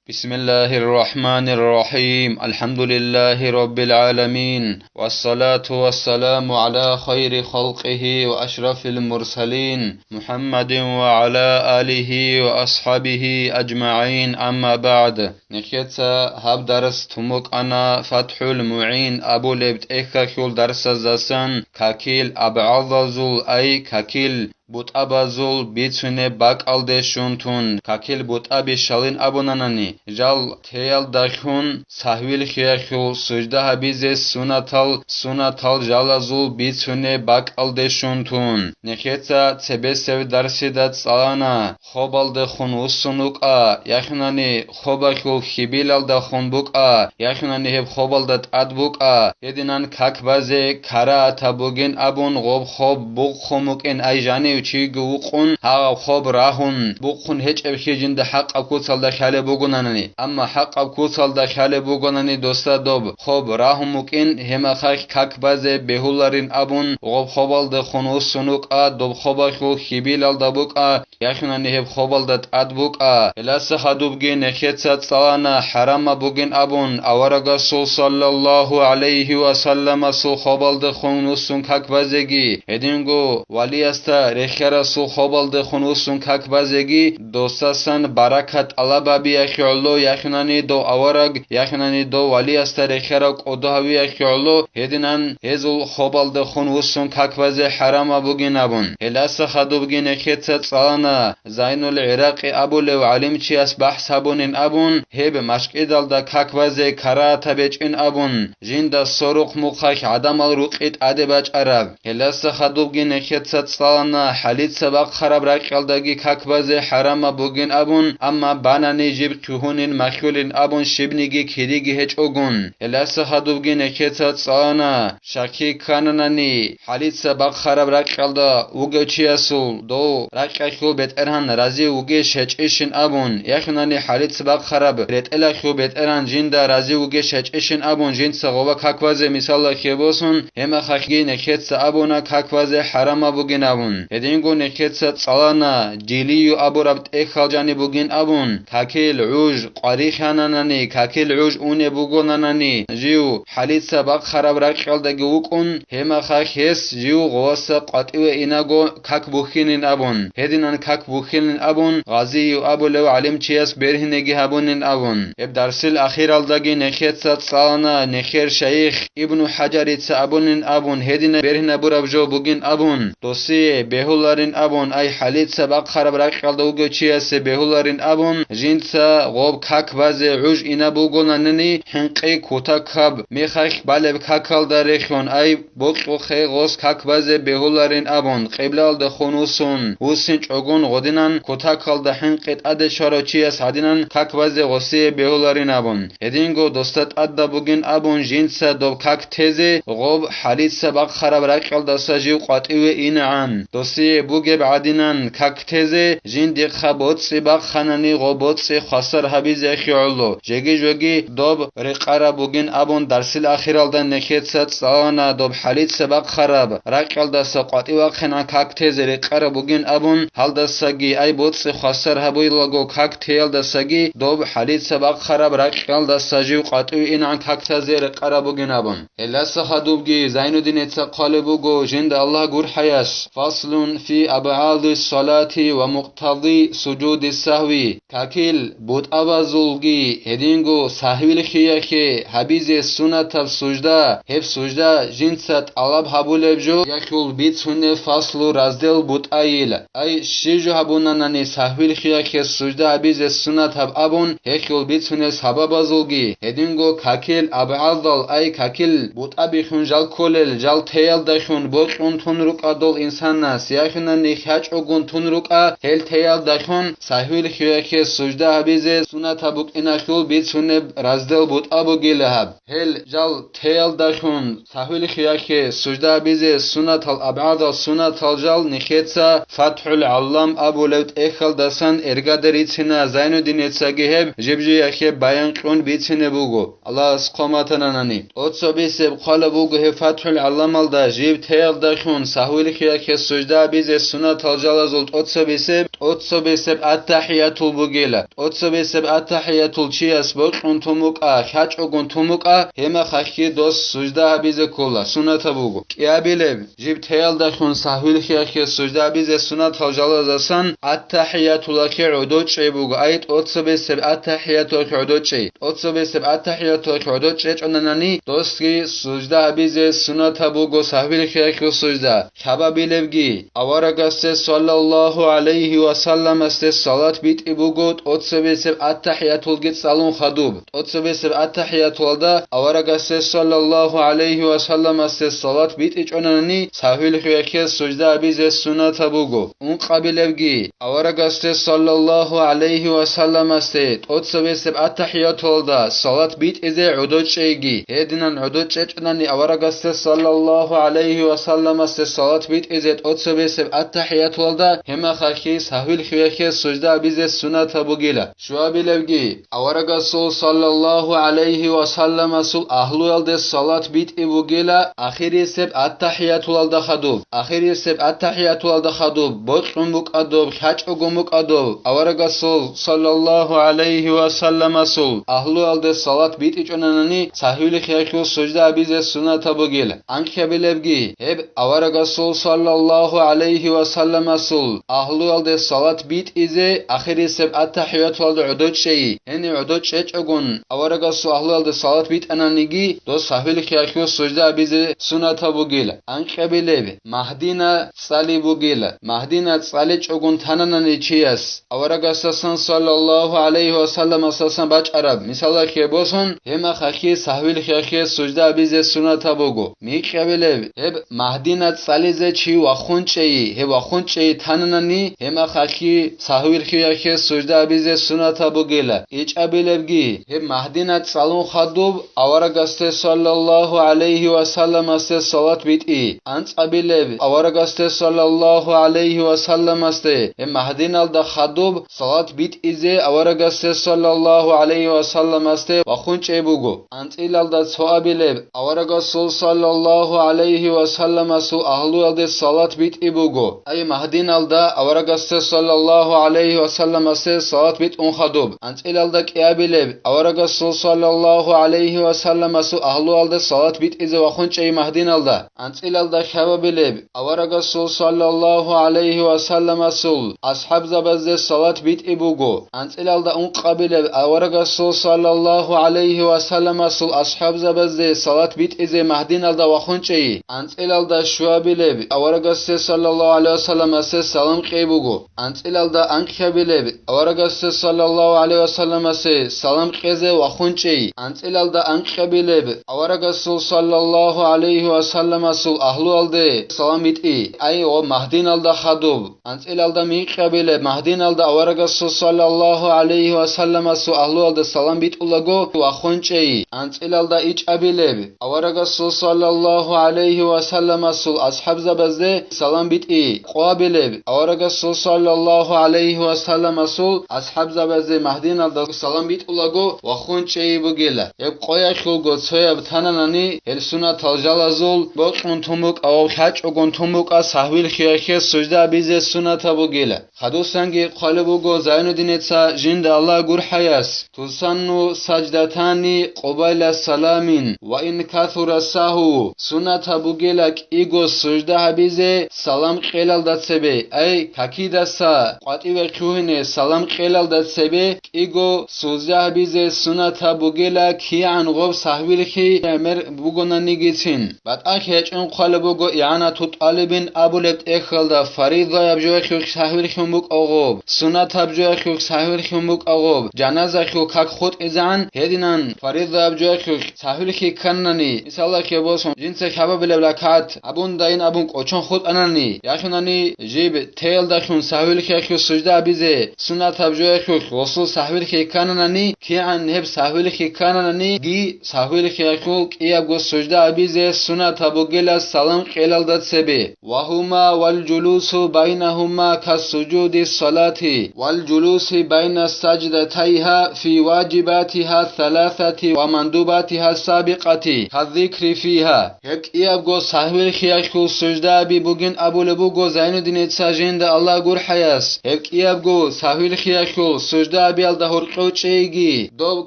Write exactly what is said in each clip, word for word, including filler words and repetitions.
بسم الله الرحمن الرحيم. الحمد لله رب العالمين. والصلاة والسلام على خير خلقه وأشرف المرسلين محمد وعلى آله وأصحابه أجمعين. أما بعد. Нехеца гьаб дарс тумукъана ФатхӀул МугӀин абулеб тӀехьалъул дарсаздасан какил абгӀалазул, ай, какил бутӀабазул бицунеб бакӀалде щун тун, какил бутӀаби щалин абунанани, жал теялдалъун сагьвил хиялъул сужда гьабизе сунатал, сунатал жалазул бицунеб бакӀалде щун тун. Нехеца цебесев дарсида цӀалана, хобалдехун вуссун вукӀа, яхинани хобалъул хьибилалдахун букӀа, яхинани гьеб хобалда тӀад букӀа, гьединан как базе карагьатаб бугин абун гъоб хоб бухъун букӀин, ай жанив чиги вукъун гьагъаб хоб рагьун бухъун гьечӀеб хижинда хӀакъаб куцалда хъалеб бугунанани. Амма хӀакъаб куцалда хъалеб бугунани, досда доб хоб рагьун букӀин, гьемахъахь как базе бегьуларин абун гъоб хобалдехун вуссун вукӀа, доб хобалъул хьибилалда букӀа, яхинани гьеб хобалда тӀад букӀа. Гьеласа хадубги нехеца цӀалана хӀарамаб бугин абун, аварагасул саллаллагьу гӀалайгьи ва салламасул хобалдехун вуссун как базеги, гьединго валиясда рехьарасул хобалдехун вуссун как базеги, досасан баракат тӀалаб гьабиялъе гӀоло, яхинани дов авараг, яхинани дов валиясда рехьарав кӀодо гьавиялъе гӀоло, гьединан гьезул хобалдехун вуссун как базе хӀарамаб бугин абун. Гьеласа хадубги нехеца цӀалана, Зайнул ГӀиракъи абулев гӀалимчияс бахӀс гьабунин абун, гьеб машкӀидалда как базе карагьатаб гьечӀин абун, жинда сорухъ мухъалъ гӀадамал рукъи тӀаде бачӀараб. Гьеласа хадубги нехеца цӀалана хӀалица бахъараб ракьалдаги как базе хӀарамаб бугин абун, амма банани жиб ккугьунин махьулин абун щибниги кириги гьечӀогун. Гьеласа хадубги нехеца цӀалана, щакки ккананани, хӀалица бахъараб ракьалда вугев чиясул дов ракьалъул бетӀергьан разив вугищ гьечӀищин абун, яхинани хӀалица бахъараб ретӀелалъул бетӀергьан жинда разив вугищ гьечӀищин абун, жинца гъоба как базе мисалалъе босун, гьемахъахьги нехеца абуна как базе хӀарамаб бугин абун. Гьединго нехеца цӀалана, жилию абураб тӀехьал жаниб бугин абун, какил гӀуж, къварихьананани, какил гӀуж унеб бугонанани, жив хӀалица бахъараб ракьалдаги вукӀун, гьемахъахь гьес жив гъоваса къватӀиве инаго как бухьинин абун, гьединан как бухьинин абун, Гъазиев абулев гӀалимчияс бергьинеги гьабунин абун. Гьеб дарсил ахиралдаги нехеца цӀалана нехер шайих Ибну ХӀажарица абунин абун, гьединаб бергьинабураб жо бугин абун, досие бегьуларин абун, ай хӀалица бахъараб ракьалда вугев чиясе бегьуларин абун, жинца гъоб как базе гӀуж инаб бугонанани, хӀинкъи кутакаб мехалъ балеб какалда рехьун, ай бокьухъе гъос как базе бегьуларин абун, къиблалда хун вуссун, вуссинчӀогун гъодинан кутакалда хӀинкъи тӀаде щварав чияс гьадинан как базе гъосие бегьуларин абун. Гьединго досда тӀадаб бугин абун жинца доб как тезе, гъоб хӀалица бахъараб ракьалдаса жив къватӀиве инегӀан, досие бугеб гӀадинан как тезе, жиндихъа боцӀи бахъанани гъо боцӀи хвасар гьабизе гӀоло, жеги-жоги доб рекъараб бугин абун дарсил ахиралда нехеца цӀалана доб хӀалица бахъараб ракьалдаса къватӀивахъинан как тезе рекъараб бугин абун, гьалдасаги ай боцӀи хвасар гьабуйлаго как теялдасаги доб хӀалица бахъараб ракьалдаса жив къватӀив инан как тезе рекъараб бугин абун. Гьеласа хадубги Зайнуддиница хъвалеб буго жинда Аллагь гурхӀаяс: «Фаслун фи абгӀади салати ва мукътади сужуди сагьви». Какил бутӀабазулги гьединго сагьвил хиялъе гьабизе сунатаб сужда, гьеб сужда жинца тӀалаб гьабулеб жо яхъул бицунеб фаслу раздел бутӀайила. Ай, щиб жо гьабунанани сагьвил хиялъе сужда гьабизе сунатаб абун, гьехьул бицунеб сабабазулги, гьединго какил абгӀадал, ай, какил бутӀабихьун жал кколел, жал теялдахьун бокьун тун рукӀа дол инсанас, яхинани хьачӀогун тун рукӀа, гьел теялдахьун сагьвил хиялъе сужда гьабизе сунатаб букӀиналъул бицунеб раздел бутӀа бугила гьаб. Гьел жал теялдалъун сагьвил хиялъе сужда гьабизе сунатал абгӀадал сунатал жал нехеца ФатхӀул ГӀаллам абулев тӀехьалдасан эргаде рицина Зайнуддинецаги гьеб жиб-жиялъе баян кьун бицине буго. Аллагьас хъван батананани. ТӀоцебесеб хъвалеб буго гьеб ФатхӀул ГӀалламалда жиб теялдалъун сагьвил хиялъе сужда гьабизе сунатал жалазул тӀоцебесеб тӀоцебесеб аттахӀиятул бугила. ТӀоцебесеб аттахӀиятул чияс бокьун тун букӀа, хьачӀогун тун букӀа, гьемахалъги дос сужда гьабизе ккола, суннатаб буго. КӀиабилеб, жиб теялдалъун сагьвил хиялъе сужда гьабизе суннатал жалазасан аттахӀиятулахъе гӀодочӀей буго, ай тӀоцебесеб аттахӀиятулахъе гӀодочӀей. ТӀоцебесеб аттахӀиятулахъе гӀодочӀечӀонанани, досги сужда гьабизе суннатаб буго сагьвил хиялъул сужда. Лъабабилебги, аварагасде саллаллагьу гӀалайгьи ва салламасде салат битӀи буго тӀоцебесеб аттахӀиятулги цӀалун хадуб. ТӀоцебесеб аттахӀиятулалда аварагасде саллаллагьу гӀалайгьи ва салламасде салат битӀичӀонани, сагьвил хиялъе сужда гьабизе суннатаб буго. Ункъабилебги, аварагасде саллаллагьу гӀалайгьи ва салламасде тӀоцебесеб аттахӀиятулалда салат битӀизе гӀодочӀейги, гьединан гӀодочӀечӀонани аварагасде саллаллагьу гӀалайгьи ва салламасде салат битӀизе тӀоцебесеб аттахӀиятулалда, гьемахалъги сагьвил хиялъе сужда гьабизе суннатаб бугила. Щуабилебги, аварагасул саллаллагьу гӀалайгьи ва салламасул агьлуялде салат битӀи бугила ахирисеб аттахӀиятулалда хадуб. Ахирисеб аттахӀиятулалда хадуб, бокьун букӀадуб, хьачӀогун букӀадуб, аварагасул саллаллагьу гӀалайгьи ва салламасул агьлуялде салат битӀичӀонанани, сагьвил хиялъул сужда гьабизе суннатаб бугила. Анкьабилебги, гьеб аварагасул саллаллагьу гӀалайгьи ва салламасул агьлуялде салат битӀизе ахирисеб аттахӀиятулалда гӀодочӀей, гьениб гӀодочӀечӀогун аварагасул агьлуялде салат битӀананиги, дос сагьвил хиялъул сужда гьабизе суннатаб бугила. Анкьабилеб, Магьдина цӀали бугила. Магьдина цӀаличӀогун тананани чияс, аварагасдасан саллаллагьу гӀалайгьи ва салламасдасан бачӀараб, мисалалъе босун, гьемахалъги сагьвил хиялъе сужда гьабизе суннатаб буго. Микьабилеб, гьеб Магьдина цӀализе чи вахунчӀей, гьеб вахунчӀей тананани, гьемахалъги сагьвил хиялъе сужда гьабизе суннатаб бугила. ИчӀабилебги, гьеб Магьдина цӀалун хадуб, аварагасде саллаллагьу гӀалайгьи ва салламасде салат битӀи. АнцӀабилеб, аварагасде саллаллагьу гӀалайгьи ва салламасде, гьеб Магьдиналда хадуб, салат битӀизе аварагасде саллаллагьу гӀалайгьи ва салламасде вахунчӀей буго. АнцӀилалда цоабилеб, аварагасул саллаллагьу гӀалайгьи ва салламасул агьлуялде салат битӀи буго. Ай Магьдиналда аварагасде саллаллагьу гӀалайгьи ва салламасде салат битӀун хадуб. АнцӀилалда кӀиабилеб, аварагасул саллаллагьу гӀалайгьи ва салламасул агьлуялде салат битӀизе вахунчӀей Магьдиналда. АнцӀилалда лъабабилеб, аварагасул саллаллагьу гӀалайгьи ва салламасул асхӀабзабазде салат битӀи буго. АнцӀилалда ункъабилеб, аварагасул саллаллагьу гӀалайгьи ва салламасул асхӀабзабазде салат битӀизе Магьдиналда вахунчӀей. АнцӀилалда щуабилеб, аварагасде саллаллагьу гӀалайгьи ва салламасде салам кьей буго. АнцӀилалда анкьабилеб, аварагасде саллаллагьу гӀалайгьи ва салламасе салам кьезе вахунчӀей. АнцӀилалда анкьабилеб, аварагасул саллаллагьу гӀалайгьи ва салламасул агьлуялде салам битӀи, ай ва Магьдиналда хадуб. АнцӀилалда микьабилеб, Магьдиналда аварагасул саллаллагьу гӀалайгьи ва салламасул агьлуялда салам битӀулаго вахунчӀей. АнцӀилалда ичӀабилеб, аварагасул саллаллагьу гӀалайгьи ва салламасул асхӀабзабазде салам битӀи. Къоабилеб, аварагасул саллаллагьу гӀалайгьи ва салламасул асхӀабзабазде Магьдиналда салам битӀулаго вахунчӀей бугила. Гьеб къоялъулго цояб тананани, гьел суннатал жалазул бокьун тун букӀа ва хьачӀогун тун букӀа сагьвил хиялъе сужда гьабизе суннатаб бугила. Хадусанги хъвалеб буго Зайнуддиница жинда Аллагь гурхӀаяс: «Тусанну саждатани къубайла саламин ва ин касура сагьву», суннатаб бугила кӀиго сужда гьабизе салам кьелалда цебе, ай, какидаса къватӀиве лъугьине салам кьелалда цебе кӀиго сужда гьабизе суннатаб бугила, кигӀан гъоб сагьвилъи гӀемер бугонанигицин. БатӀалъи гьечӀун хъвалеб буго ИгӀанату тӀалибин абулеб тӀехьалда, фаризаяб жоялъулъ сагьвилъун букӀа гъоб, суннатаб жоялъулъ сагьвилъун букӀа гъоб, жаназалъул как хутӀизегӀан гьединан фаризаяб жоялъулъ сагьвилъи кканани, мисалалъе босун, жинца лъабабилеб ракагӀат гьабундайин абун кӀочон хутӀанани, ялъунани жиб теялдалъун сагьвилъиялъул сужда гьабизе, Суннатаб жояхьулъ гъосул сахӀвилъи ккананани, кигӀан гьеб сахӀвилъи кканананиги, сахӀвилъиялъул кӀиябго сужда абизе суннатаб бугила салам кьелалда цебе. وهما والجلوس بينهما كسجود الصلاة والجلوس بين سجدتيها في واجباتها الثلاثة ومندوباتها السابقة كالذكر فيها. Гьеб кӀиябго сахӀвилъиялъул суждаби бугин абулеб буго Зайнуддиница жинда Аллагь гурхӀаяс. Гьеб кӀиябго сахӀвилъиялъул суждаабиялда гьоркьов чӀейги, доб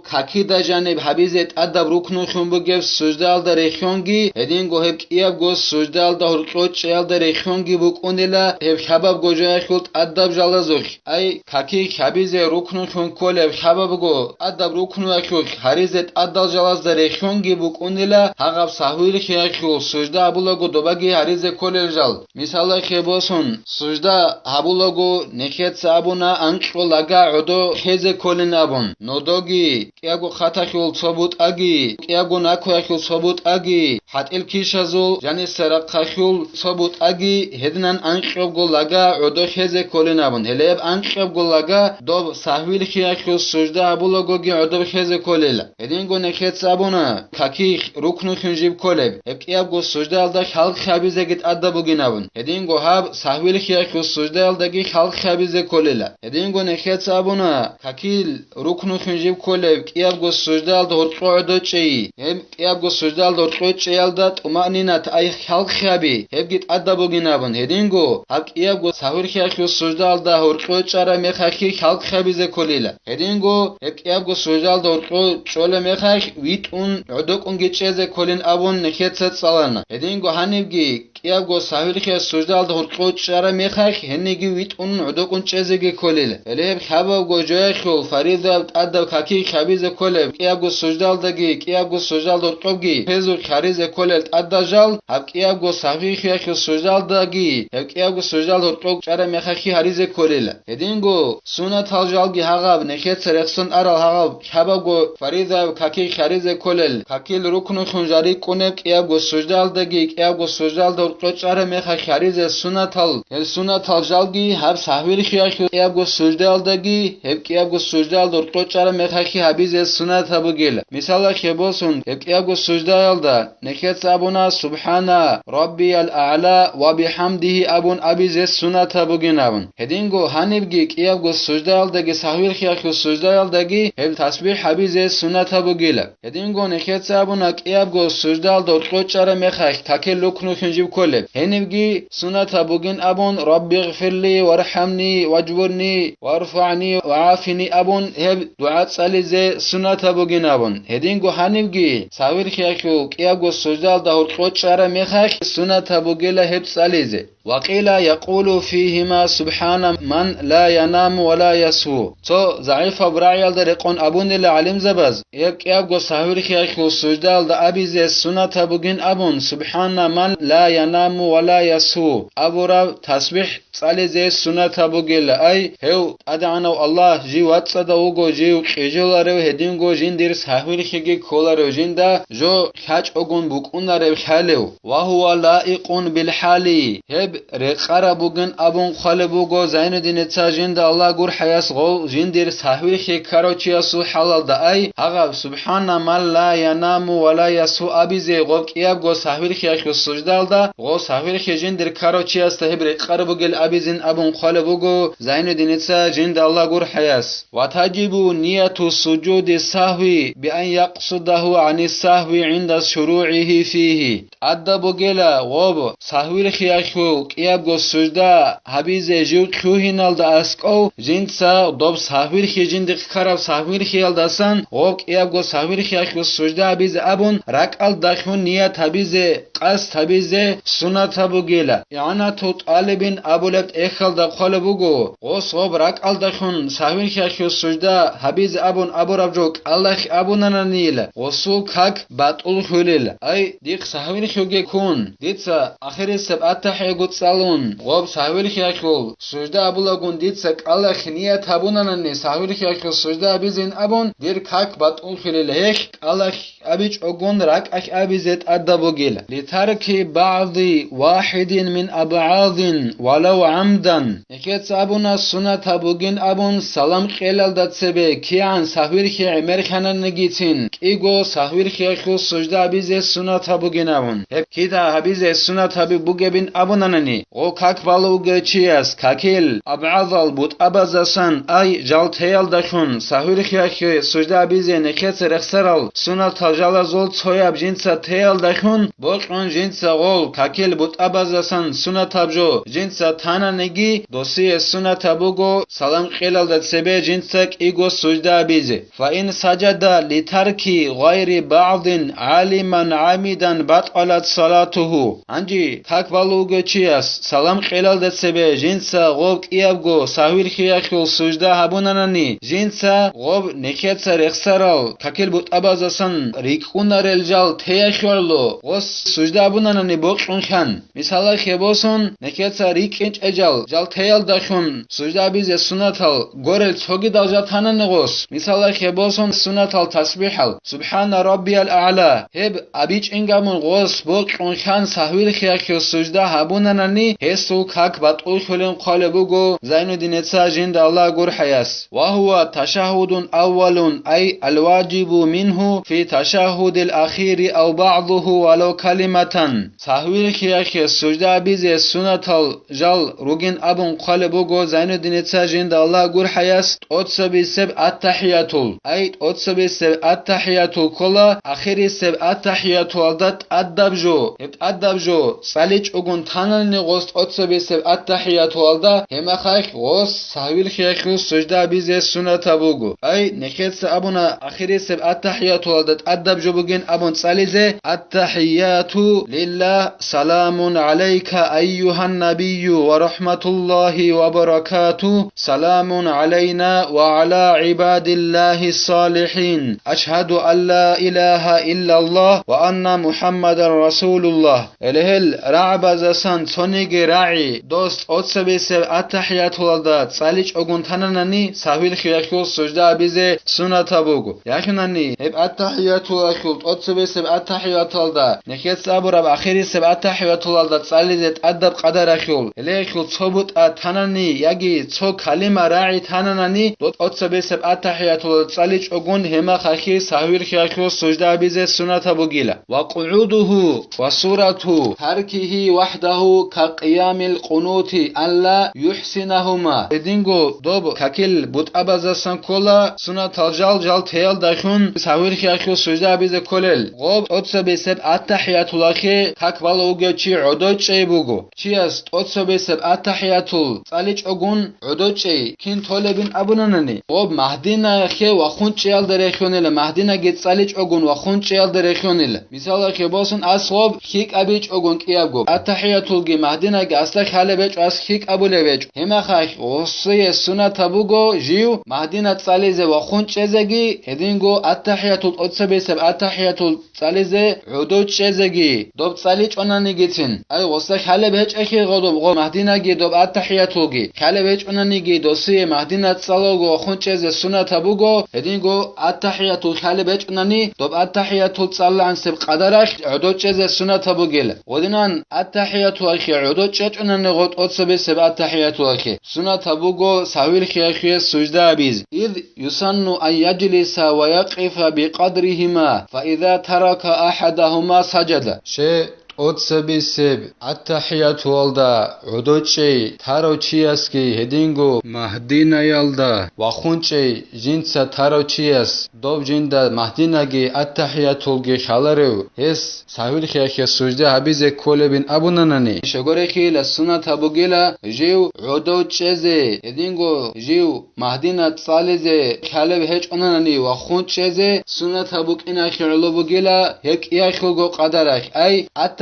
какида жаниб гьабизе тӀадаб рукнулъун бугеб суждаалда рехьонги, гьединго гьеб кӀиябго суждаалда гьоркьов чӀеялда рехьонги букӀунила гьеб хабабго жояхьул тӀадаб жалазулъ. Ай, каки хабизе рукнулъун кколеб хабабго тӀадаб рукнулъулъ гьаризе тӀадал жалазда рехьонги букӀунила гьагъаб сахӀвилъиялъул сужда абулаго добаги гьаризе кколел жал. Мисалалъе босун, сужда гьабулаго нехеца абуна анкьго лага гӀодо хезе кколин абун, нодоги, кӀиябго хатахьул цо бутӀаги, кӀиябго накуяхьул цо бутӀаги, хӀатӀил кишазул, жаниса рахъахьул цо бутӀаги, гьединан анкьабго лага гӀодо хезе кколин абун, гьелеб анкьабго лага доб сахӀвилъиялъул сужда гьабулагоги гӀодоб хезе кколел. Гьединго нехеца абуна, каки рукнулъун жиб кколеб, гьеб кӀиябго суждаялда хӀалхъи гьабизеги тӀадаб бугин абун. Гьединго гьаб сахӀвилъиялъул суждаялдаги хӀалхъи гьабизе кколела. Гьединго нехеца абуна, какил рукнулъун жиб кколеб кӀиябго суждаялда гьоркьо гӀодо чӀей, гьеб кӀиябго суждаялда гьоркьо чӀеялда тӀумаънинат ай хӀалхъи гьаби, гьебги тӀадаб бугин абун. Гьединго гьаб кӀиябго сахӀвилъиялъул суждаялда гьоркьо чӀараб мехалъги хӀалхъи гьабизе кколела. Гьединго гьеб кӀиябго суждаялда гьоркьо чӀолеб мехалъ витӀун гӀодокӀунги чӀезе кколин абун нехеца цӀалана. Гьединго гьанибги кӀиябго сахӀвилъиялъул суждаялда гьоркьо чӀараб мехалъ гьениги витӀун гӀодокӀун чӀезеги кколел. Гьеле гьеб хабабго жояхьул фаридаб тӀадаб каки хабизе кколеб кӀиябго суждаялдаги кӀиябго суждаялда гьоркьобги хезул хьаризе кколел тӀадал жал, гьаб кӀиябго сахӀвилъиялъул суждаялдаги гьеб кӀиябго суждаялда гьоркьоб чӀараб мехалъги гьаризе кколел. Гьединго сунатал жалги гьагъаб нехеца рехсон арал гьагъаб хабабго фаридаб каки хьаризе кколел, какил рукнулъун жарикӀунеб кӀиябго суждаялдаги кӀиябго суждаялда гьоркьо чӀараб мехалъ хьаризе сунатал, гьел сунатал жалги гьаб сахӀвилъиялъул кӀиябго суждаялдаги гьеб кӀиябго суждаялда гьоркьо чӀараб мехалъги гьабизе сунатаб бугел. Мисалалъе босун, гьеб кӀиябго суждаялда нехеца абуна, «Субхана Раббиял А'ла ва бихӀамдигьи» абун абизе сунатаб бугин абун. Гьединго гьанибги кӀиябго суждаялдаги сахӀвилъиялъул суждаялдаги гьеб тасбихӀ гьабизе сунатаб бугила. Гьединго нехеца абуна кӀиябго суждаялда гьоркьо чӀараб мехалъ какил рукнулъун жиб кколеб. Гьенибги сунатаб бугин абун, «Раббигъфирли вархӀамни важбурни варфагӀни вагӀафини» абун гьеб дугӀа цӀализе сунатаб бугин абун. Гьединго гьанибги сахӀвилъиялъул кӀиябго суждаялда гьоркьо чӀараб мехалъ сунатаб бугила гьеб цӀализе. «Ва къила якъулу фигьима субхӀана ман ла янаму ва ла ясгьу». Цо загӀипаб рагӀиялда рекъон абунила гӀалимзабаз, гьеб кӀиябго сахӀвилъиялъул суждаялда абизе сунатаб бугин абун, «СубхӀана ман ла янаму ва ла ясгьу» абураб тасбихӀ цӀализе сунатаб бугела. Ай, гьев ТӀадегӀанав Аллагь жив вацӀцӀадав вуго, жив кьижоларев, гьединго жиндир сахӀвилъиги кколарев, жинда жо лъачӀогун букӀунарев лъалев. «Ва гьува лаикъун билхӀали», гьеб рекъараб бугин абун хъвалеб буго Зайнуддиница жинда Аллагь гурхӀаяс гъов жиндир сахӀвилъи ккарав чиясул хӀалалда. Ай, гьагъаб «СубхӀана ман ла янаму ва ла ясгьу» абизе гъоб кӀиябго сахӀвилъиялъул суждаялда гъов сахӀвилъи жиндир ккарав чиясда гьеб рекъараб бугел абизин абун хъвалеб буго Зайнуддиница жинда Аллагь гурхӀаяс. «Ва таджибу нияту сужуди сагьви би ан якъсудагьу гӀани сагьви гӀинда шуругӀигьи фигьи». ТӀадаб бугела гъоб сагьвилъиялъул кӀиябго сужда гьабизе жив лъугьиналда аскӀов жинца доб сагьвилъи жиндихъ ккараб сагьвилъиялдасан гъоб кӀиябго сагьвилъиялъул сужда гьабизе абун ракӀалдалъун ният гьабизе, къасд гьабизе сунатаб бугела. ИгӀанату тӀалибин абулеб тӀехьалда хъвалеб буго, гъос гъоб ракӀалдалъун сагьвилъиялъул сужда гьабизе абун абураб жо кӀалалъ абунананила, гъосул как батӀуллъулел. Ай, дихъ сагьвилъуге ккун, дица ахирисеб аттахӀиягу цӀалун, гъоб сагьвилъиялъул сужда абулагун дица кӀалахъ ният гьабунанани сагьвилъиялъул сужда абизин абун, дир как батӀуллъулел гьелъ кӀалахъ абичӀогун ракӀалъ абизе тӀадаб бугила. Литарки багӀди вахӀидин мин абгӀадин валав гӀамдан. Нехеца абуна сунатаб бугин абун салам кьелалда цебе кигӀан сагьвилъи гӀемерхананигицин, кӀиго сагьвилъиялъул сужда абизе сунатаб бугин абун. Гьеб кида гьабизе сунатаби бугебин абунанани, гъо как балугев чияс какил абгӀазал бутӀабазасан ай жал теялдалъун сагьвилъиялъе сужда абизе нехеца рехсарал сунатал жалазул цояб жинца теялдалъун бокьун жинца гъол какил бутӀабазасан сунатаб жо жинца тананиги, досие сунатаб буго салам кьелалда цебе жинца кӀиго сужда абизе. Фаин сажада литарки гъайри багӀдин гӀалиман гӀамидан батӀалат салатугьу. Гьанже как балуго чияс салам кьелалда цебе жинца гъоб кӀиябго сагьвилъиялъул сужда гьабунанани, жинца гъоб нехеца рехсарал какил бутӀабазасан рикӀкӀунарел жал теялъулъ гъос сужда абунанани бокьун хьан. Мисалалъе босун, нехеца рикӀкӀинчӀел жал, жал теялдалъун сужда абизе сунатал горел цогидал жал танани гъос. Мисалалъе босун, сунатал тасбихӀал, «Субхана раббиял а'ла», гьеб абичӀин гамун гъос бокьун хьан сагьвилъиялъе сужда гьабунанани, гьесул как батӀуллъулин хъвалеб буго Зайнуддиница жинда Аллагь гурхӀаяс. Ва гьува ташагьудун аввалун, ай алважибу мингьу фи ташагьудил ахири ав багӀдугьу валав калиматан. Сагьвилъиялъе сужда абизе сунатал жал ругин абун хъвалеб буго Зайнуддиница жинда Аллагь гурхӀаяс тӀоцебесеб аттахӀиятул. Ай тӀоцебесеб аттахӀиятул ккола ахирисеб аттахӀиятуялда тӀадаб жо. Гьеб тӀадаб жо цӀаличӀогун танани гъос тӀоцебесеб аттахӀиятуялда, гьебмехалъ гъос сагьвилъиялъул сужда абизе сунатаб буго. Ай, нехеца абуна ахирисеб аттахӀиятуялда тӀадаб жо бугин абун цӀализе: «Аттахияту лиллагь, саламун гӀалайка, айюгьан набийю, ва рахӀматуллагьи ва баракатугь, саламун гӀалайна ва гӀала гӀибадиллагьи салихӀин. Ашгьаду ан ла илагьа иллаллагь ва анна МухӀаммадан расулуллагь». Гьеле гьел рагӀабазасан цониги рагӀи дос тӀоцебесеб аттахӀиятулалда цӀаличӀогун тананани, сагьвил хиялъул сужда абизе сунатаб буго. Яхинани гьеб аттахӀиятулалъул тӀоцебесеб аттахӀиятулалда, нехеца абураб ахирисеб аттахӀиятулалда цӀализе тӀадаб къадаралъул, гьелеялъул цо бутӀа танани яги цо калима рагӀи тананани, дос тӀоцебесеб аттахӀиятулалда цӀаличӀогун гьемахалъи сагьвил хиялъул сужда абизе сунатаб бугила. Ва къугӀудугьу ва сурату таркигьи вахӀдагьу ка къиямил къунути ан ла юхӀсинагьума. Гьединго доб какил бутӀабазасан ккола сунатал жал, жал теялдалъун сагьвил хиялъул сужда абизе кколел. Гъоб тӀоцебесеб аттахӀиятулахъе как балев вугев чи гӀодой чӀей буго. Чияс тӀоцебесеб аттахӀиятул цӀаличӀогун гӀодой чӀей кин толебин абунанани, гъоб Магьдинаялъе вахун чӀеялда рехьонила, Магьдинаги цӀаличӀогун вахун чӀеялда рехьонила. Мисалалъе босун, ас гъоб хьикӀабичӀогун кӀиябго аттахӀиятулги Магьдинаги асда хьалеб гьечӀо, ас хьикӀабулеб гьечӀо. Гьемахалъ гъосие сунатаб буго жив Магьдина цӀализе вахун чӀезеги, гьединго аттахӀиятул тӀоцебесеб аттахӀиятул цӀализе гӀодой чӀезеги, доб цӀаличӀонанигицин. Ай, гъосда хьалеб гьечӀехье гъодоб гъо Магьдинаги доб аттахӀиятулги. Хьалеб гьечӀонаниги досие Магьдина цӀалого вахун чӀезе сунатаб буго, гьединго аттахӀиятул хьалеб гьечӀонани, доб аттахӀиятул цӀаллъанцеб къадаралъ гӀодой чӀезе сунатаб бугел. Гъодинан аттахӀиятулахъе гӀодой чӀечӀонани гъо тӀоцебесеб аттахӀиятулахъе сунатаб буго сагьвил хиялъе сужда абиз. Ид юсанну ан яжлиса ва якъифа бикъадригьима, фа иза тарака ахӀадагьума сажада. Ще тӀоцебесеб аттахӀиятуялда гӀодой чӀей тарав чиясги гьединго Магьдинаялда вахун чӀей жинца тарав чияс доб жинда Магьдинаги аттахӀиятулги хьаларев, гьес сагьвил хиялъе сужда гьабизе кколебин абунанани, щегорехьила сунатаб бугила жив гӀодов чӀезе, гьединго жив Магьдина цӀализе хьалеб гьечӀонанани вахун чӀезе сунатаб букӀиналъе гӀоло бугила гьеб кӀиялъулго къадаралъ, ай,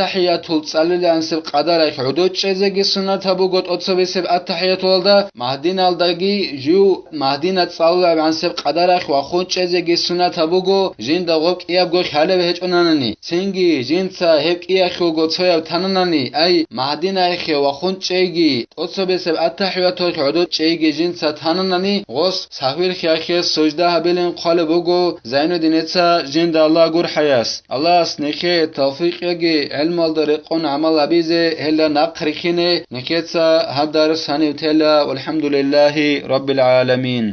аттахӀиятул цӀалулеб гӀансеб къадаралъ гӀодов чӀезеги суннатаб буго тӀоцебесеб аттахӀиятулалда, магьдиналдаги жив магьдина цӀалулеб гӀансеб къадаралъ вахун чӀезеги суннатаб буго, жинда гъоб кӀиябго хӀалеб гьечӀонанани, цинги жинца гьеб кӀиялъулго цояб тананани, ай, магьдинаялъе вахун чӀейги, тӀоцебесеб аттахӀиятулъ гӀодов чӀейги жинца тананани, гъос сахӀвил хиялъе сужда гьабилин хъвалеб буго Зайнуддинеца жинда Аллагь гурхӀаяс. Аллагьас нехее тавфикъ яги, гӀелмалда рекъон гӀамал гьабизе гьелда нахъ рихине, нехеца гьаб дарс гьанив тела, валхӀамдулиллагьи раббил гӀаламин.